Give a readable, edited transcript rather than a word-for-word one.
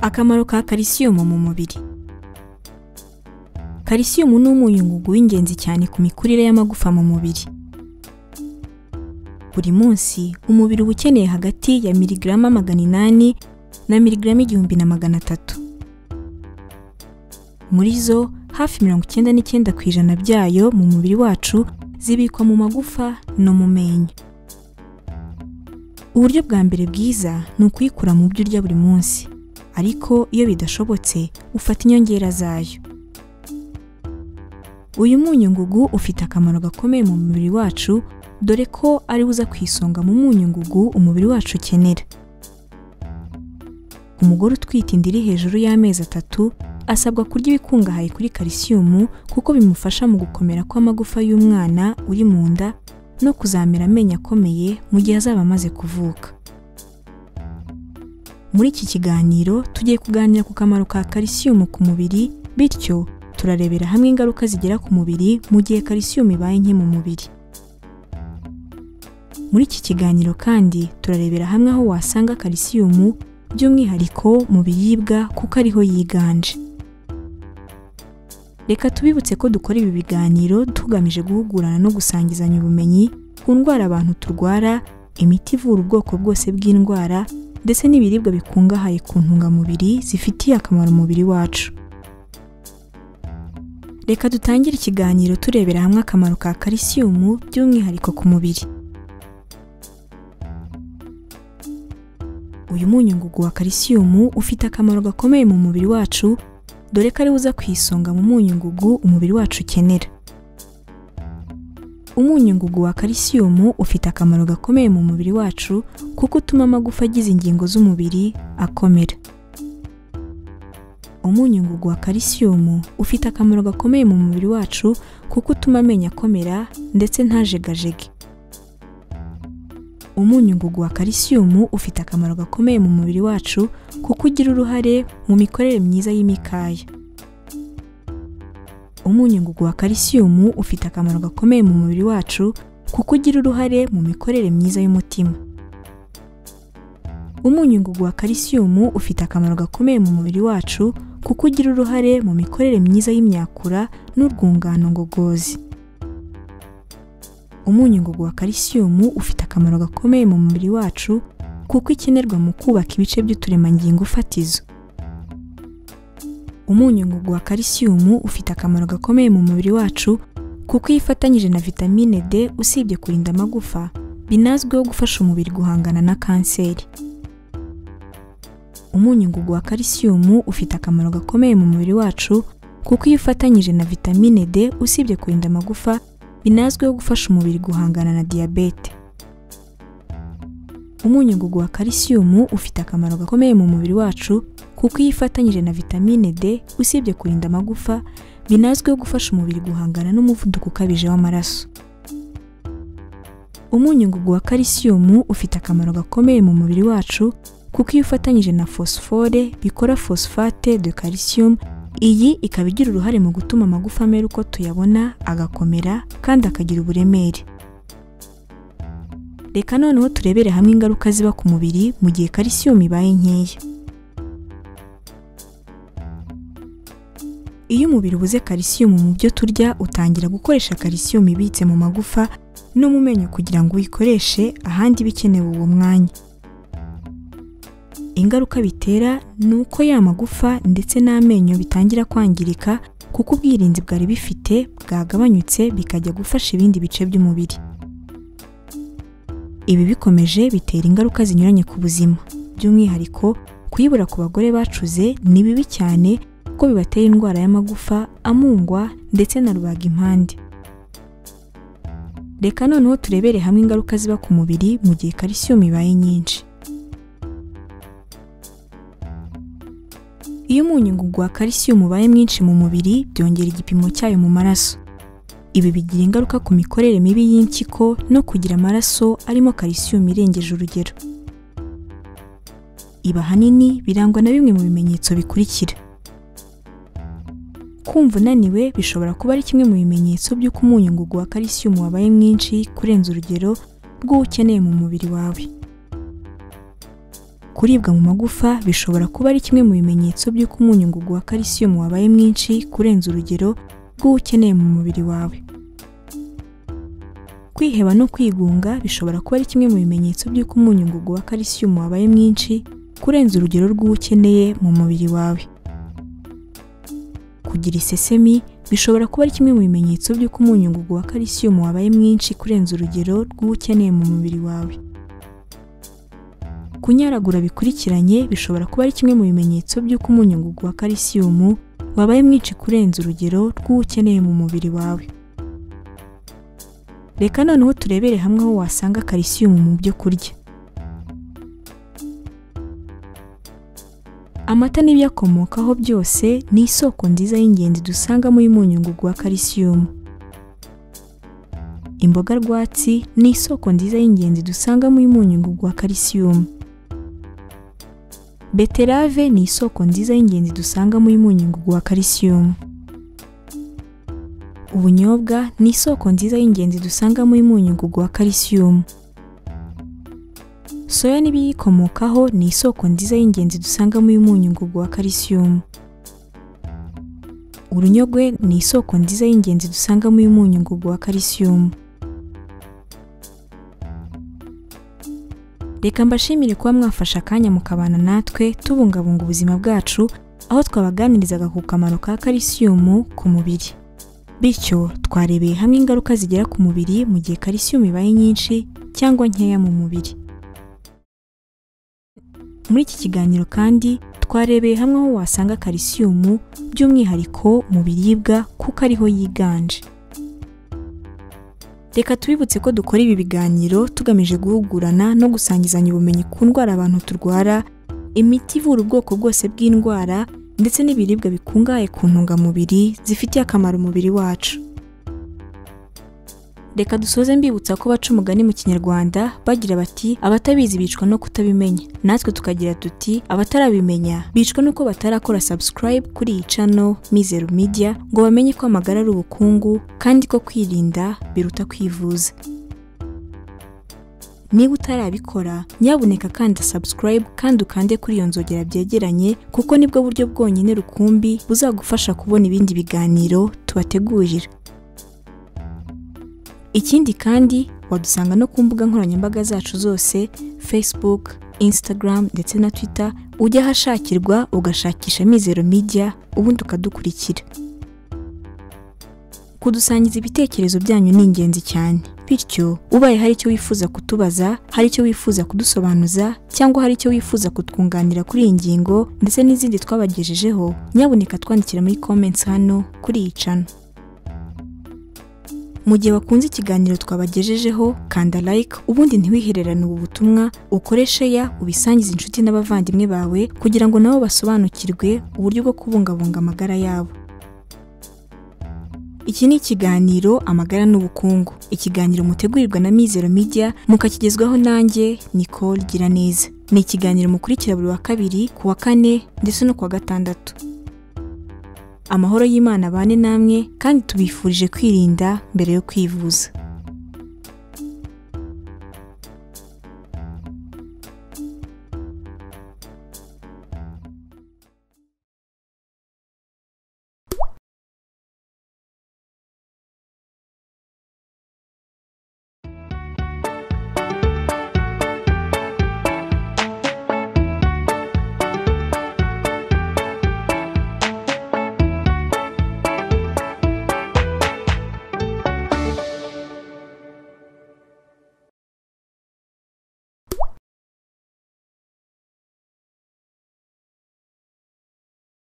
Akamaro ka kalisiyumu mu mubiri. Kalisiyumu ni umunyungugu w'ingenzi cyane ku mikurire y'amagufa mu mubiri. Buri munsi umubiri uba ukeneye hagati ya miligarama 800 na miligarama 1300. Muri zo hafi 99% byayo mu mubiri wacu zibikwa mu magufa no mu menyo. Uburyo bwa mbere bwiza ni ukuyikura mu byo urya buri munsi, ariko iyo bidashobotse ufata inyongera zayo. Uyu munyungugu ufite akamaro gakomeye mu mubiri wacu, dore ko ari uza ku isonga mu munyungugu umubiri wacu ukenera. Umugore utwite inda iri hejuru y'amezi 3 asabwa kurya ibikungahaye kuri kalisiyumu kuko bimufasha mu gukomera kw'amagufa y'umwana uri mu nda no kuzamera amenyo akomeye mu gihe azaba amaze kuvuka. Muri iki kiganiro tugiye kuganira ku kamaro ka kalisiyumu ku mubiri, bityo turarebera hamwe ingaruka zigera ku mubiri mu gihe kalisiyumu ibaye nke mu mubiri. Muri iki kiganiro kandi turarebera hamwe aho wasanga kalisiyumu by'umwihariko mu biribwa kuko ariho yiganje. Reka tubibutse ko dukora ibi biganiro tugamije guhugurana no gusangizanya ubumenyi ku ndwara abantu turwara, imiti ivura ubwoko bwose bw'indwara ndetse n'ibiribwa bikungahaye ku ntungamubiri zifitiye akamaro umubiri wacu. Reka dutangire ikiganiro turebera hamwe akamaro ka kalisiyumu by'umwihariko ku mubiri. Uyu munyungugu wa kalisiyumu ufite akamaro gakomeye mu mubiri wacu, dore ko ari uza ku isonga mu munyungugu umubiri wacu ukenera. Umunyungugu wa kalisiyumu ufite akamaro gakomeye mu mubiri wacu kuko utuma amagufa agize ingingo z'umubiri akomera. Umunyungugu wa kalisiyumu ufite akamaro gakomeye mu mubiri wacu kuko utuma amenyo akomera ndetse ntajegajege. Umunyungugu wa kalisiyumu ufite akamaro gakomeye mu mubiri wacu kuko ugira uruhare mu mikorere myiza y'imikaya. Umunyungugu wa kalisiyumu ufite akamaro gakomeye mu mubiri wacu kuko ugira uruhare mu mikorere myiza y'umutima. Umunyungugu wa kalisiyumu ufite akamaro gakomeye mu mubiri wacu kuko ugira uruhare mu mikorere myiza y'imyakura n'urwungano ngogozi. Umunyungugu wa kalisiyumu ufite akamaro gakomeye mu mubiri wacu kuko ikenerwa mu kubaka ibice by'uturemangingo fatizo. Umunyungugu wa kalisiyumu ufite akamaro gakomeye mu mubiri wacu kuko iyo ifatanyije na vitamine D usibye kurinda amagufa, binazwiho gufasha umubiri guhangana na kanseri. Umunyungugu wa kalisiyumu ufite akamaro gakomeye mu mubiri wacu kuko iyo ufatanyije na vitamine D usibye kurinda amagufa, binazwiho gufasha umubiri guhangana na diyabete. Umunyungugu wa kalisiyumu ufite akamaro gakomeye mu mubiri wacu kuko iyo ifatanyije na vitamine D usibye kurinda amagufa, binazwiho gufasha umubiri guhangana n'umuvuduko ukabije w'amaraso. Umunyungugu wa kalisiyumu ufite akamaro gakomeye mu mubiri wacu kuko iyo ufatanyije na fosifore bikora phosphate de calcium, iyi ikaba igira uruhare mu gutuma amagufa amera uko tuyabona, agakomera kandi akagira uburemere. Reka noneho turebere hamwe ingaruka ziba ku mubiri mu gihe kalisiyumu ibaye nkeya. Iyo umubiri ubuze kalisiyumu mu byo turya, utangira gukoresha kalisiyumu ibitse mu magufa no mu menyo kugira ngo uyikoreshe ahandi bikenewe uwo mwanya. Ingaruka bitera ni uko ya magufa ndetse n'amenyo bitangira kwangirika kuko ubwirinzi bwari bifite bwagabanyutse bikajya gufasha ibindi bice by'umubiri. Ibi bikomeje bitera ingaruka zinyuranye ku buzima, by'umwihariko kuyibura ku bagore bacuze ni bibi cyane kuko bibatera indwara y'amagufa amungwa ndetse na rubagimpande. Reka noneho turebere hamwe ingaruka ziba ku mubiri mu gihe kalisiyumu ibaye nyinshi. Iyo umunyungugu wa kalisiyumu ubaye mwinshi mu mubiri, byongera igipimo cyayo mu maraso. Ibi bigira ingaruka ku mikorere mibi y'impyiko no kugira amaraso arimo kalisiyumu irengeje urugero. Ibi ahanini birangwa na bimwe mu bimenyetso bikurikira. Kumva unaniwe bishobora kuba ari kimwe mu bimenyetso by'uko umunyungugu wa kalisiyumu wabaye mwinshi kurenza urugero rw'uwo ukeneye mu mubiri wawe. Kuribwa mu magufa bishobora kuba ari kimwe mu bimenyetso by'uko umunyungugu wa calcium wabaye mwinshi kurenza urugero rw'uwo ukeneye mu mubiri wawe. Kwiheba no kwigunga bishobora kuba ari kimwe mu bimenyetso by'uko umunyungugu wa calcium wabaye mwinshi kurenza urugero rw'uwo ukeneye mu mubiri wawe. Kugira isesemi bishobora kuba ari kimwe mu bimenyetso by'uko umunyungugu wa calcium wabaye mwinshi kurenza urugero rw'uwo ukeneye mu mubiri wawe. Kunyaragura bikurikiranye bishobora kuba ari kimwe mu bimenyetso by'uko umunyungugu wa calcium wabaye mwinshi kurenza urugero rw'uwo ukeneye mu mubiri wawe. Reka noneho turebere hamwe aho wasanga calcium mu byo kurya. Amata n'ibiyakomokaho byose ni isoko nziza y'ingenzi dusangamo umunyungugu wa calcium. Imboga rwatsi ni isoko nziza y'ingenzi dusangamo umunyungugu wa calcium. Beterave ni isoko nziza y'ingenzi dusangamo umunyungugu wa calcium. Ubunyobwa ni isoko nziza y'ingenzi dusangamo umunyungugu wa calcium. Soya n'ibiyikomokaho ni isoko nziza y'ingenzi dusangamo umunyungugu wa calcium. Urunyogwe ni isoko nziza y'ingenzi dusangamo umunyungugu wa calcium. Reka mbashimire kuba mwafashe akanya mukabana natwe tubungabunga ubuzima bwacu, aho twabaganirizaga ku kamaro ka calcium ku mubiri. Bityo twarebeye hamwe ingaruka zigera ku mubiri mu gihe calcium ibaye nyinshi cyangwa nkeya mu mubiri. Muri iki kiganiro kandi twarebeye hamwe aho wasanga calcium by'umwihariko mu biribwa kuko ariho yiganje. Reka tubibutse ko dukora ibi biganiro tugamije guhugurana no gusangizanya ubumenyi ku ndwara abantu turwara, imiti ivura ubwoko bwose bw'indwara ndetse n'ibiribwa bikungahaye ku ntungamubiri zifitiye akamaro umubiri wacu. Reka dusoze mbibutsa ko baca umugani mu Kinyarwanda bagira bati abatabizi bicwa no kutabimenya. Natwe tukagira tuti abatarabimenya bicwa nuko batarakora subscribe kuri iyi channel Mizero Media ngo bamenye ko amagara ari ubukungu kandi ko kwirinda biruta kwivuza. Niba utarabikora nyabuneka kanda subscribe kandi ukande kuri iyo nzogera byegeranye, kuko nibwo buryo bwonyine rukumbi buzagufasha kubona ibindi biganiro tubategurira. Ikindi kandi wadusanga no ku mbuga nkoranyambaga zacu zose Facebook, Instagram ndetse na Twitter, ujya ahashakirwa ugashakisha Mizero Media ubundi ukadukurikira. Kudusangiza ibitekerezo byanyu ni ingenzi cyane. Bityo ubaye hari icyo wifuza kutubaza, hari icyo wifuza kudusobanuza cyangwa hari icyo wifuza kutwunganira kuri iyi ngingo ndetse n'izindi twabagejejeho, nyabuneka twandikira muri comments hano kuri iyi channel. Mu gihe wakunze ikiganiro twabagejejeho, kanda like ubundi ntiwihererane ubu butumwa, ukore share ubisangize inshuti n'abavandimwe bawe kugira ngo nabo basobanukirwe uburyo bwo kubungabunga amagara yabo. Iki ni ikiganiro Amagara n'Ubukungu, ikiganiro mutegurirwa na Mizero Media mukakigezwaho nanjye Nicole Giraneza. Ni ikiganiro mukurikira buri wa kabiri, ku wa kane ndetse no ku wa gatandatu. Amahoro y'Imana abane namwe kandi tubifurije kwirinda mbere yo kwivuza.